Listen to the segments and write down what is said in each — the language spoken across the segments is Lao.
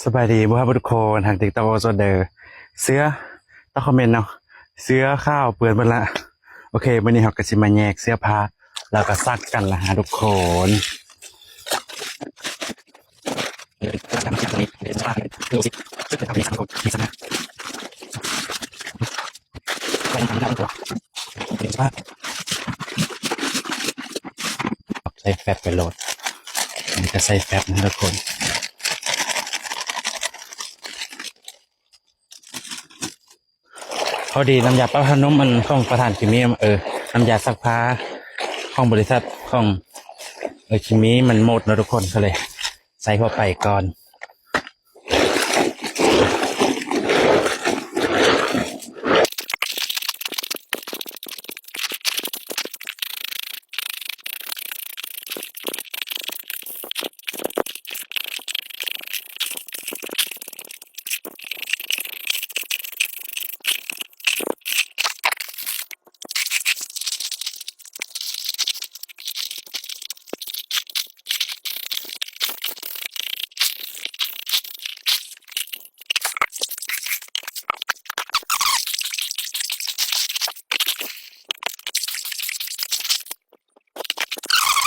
ສະບາຍດີບໍ່ຮະທຸກຄົນ ຮັກຕິກຕອກໂອສົດເດີ ເສື້ອ ໃຕ້ຄອມເມັນເນາະ ເສື້ອຂາວເປື້ອນເບິດລະ. ໂອເຄ ມື້ນີ້ເຮົາກໍຊິມາແຍກເສື້ອຜ້າ ແລ້ວກໍຊັກກັນລະຮະທຸກຄົນ. ໃສ່ແຟັບໄປໂລດ ອັນນີ້ກໍໃສ່ແຟັບນະທຸກຄົນ. ພໍດີນ້ຳຢາປະຜ້ານຸ່ມອັນຂອງປະທານຄິມມີ ເອີ ນ້ຳຢາຊັກຜ້າຂອງບໍລິສັດຂອງ ເອີ ຄິມມີມັນໝົດເນາະທຸກຄົນ ກໍເລີຍໃຊ້ທົ່ວໄປກ່ອນ.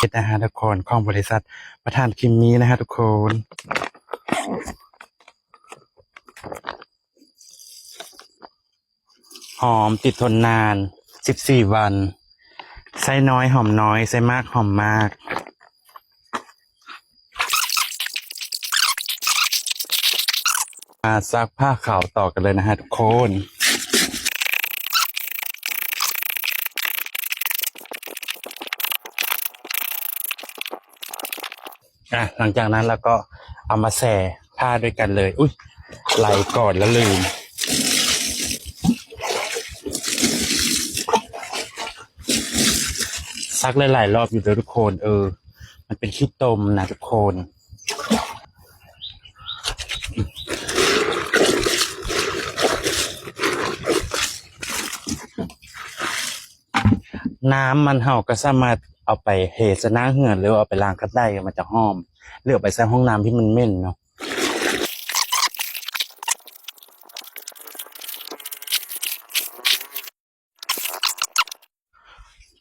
ເຮັດອາຫານທຸກຄົນ ຂອງບໍລິສັດປະທານຄິມມີນະຮະທຸກຄົນ. ຫອມຕິດທົນນານສິບສີ່ວັນ ໃຊ້ນ້ອຍຫອມນ້ອຍ ໃຊ້ມາກຫອມມາກ. ມາຊັກຜ້າຂາວຕໍ່ກັນເລີຍນະຮະທຸກຄົນ. ອ່ະ ຫຼັງຈາກນັ້ນລະກໍເອົາມາແຊ່ຜ້າດ້ວຍກັນເລີຍ. ອຸ້ຍ ໄຫຼກ່ອນລະລືມ. ຊັກຫຼາຍໆລອບຢູ່ເດີທຸກຄົນ ເອີ ມັນເປັນຂີ້ຕົມນະທຸກຄົນ. ນ້ຳມັນເຮົາກໍສາມາດເອົາໄປເທໃສ່ໜ້າເຮືອນ ຫຼືວ່າເອົາໄປລ້າງຄັນໄດ ມັນຈະຫອມ ຫຼືເອົາໄປໃສ່ຫ້ອງນ້ຳທີ່ມັນເໝັນເນາະ.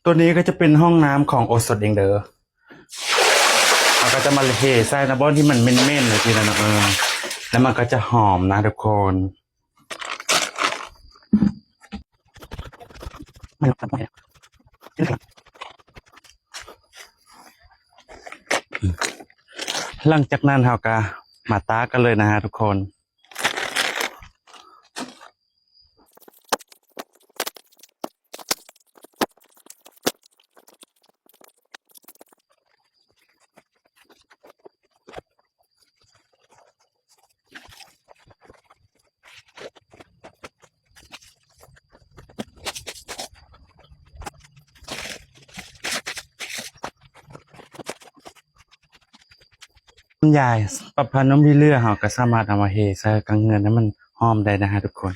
ຕົວນີ້ກໍຈະເປັນຫ້ອງນ້ຳຂອງໂອສົດເອງເດີ. ເຮົາກໍຈະມາເທໃສ່ນະບ່ອນທີ່ມັນເໝັນໆ ຈັ່ງຊີ້ນະເນາະ ເອີ ແລ້ວມັນກໍຈະຫອມນະທຸກຄົນ. ຫຼັງຈາກນັ້ນເຮົາກໍມາຕາກກັນເລີຍນະຮະທຸກຄົນ. ນ້ຳຢາປັບຜ້ານຸ່ມທີ່ເຫຼືອ ເຮົາກໍສາມາດເອົາມາເທໃສ່ກາງເຮືອນໃຫ້ມັນຫອມໄດ້ນະຮະທຸກຄົນ.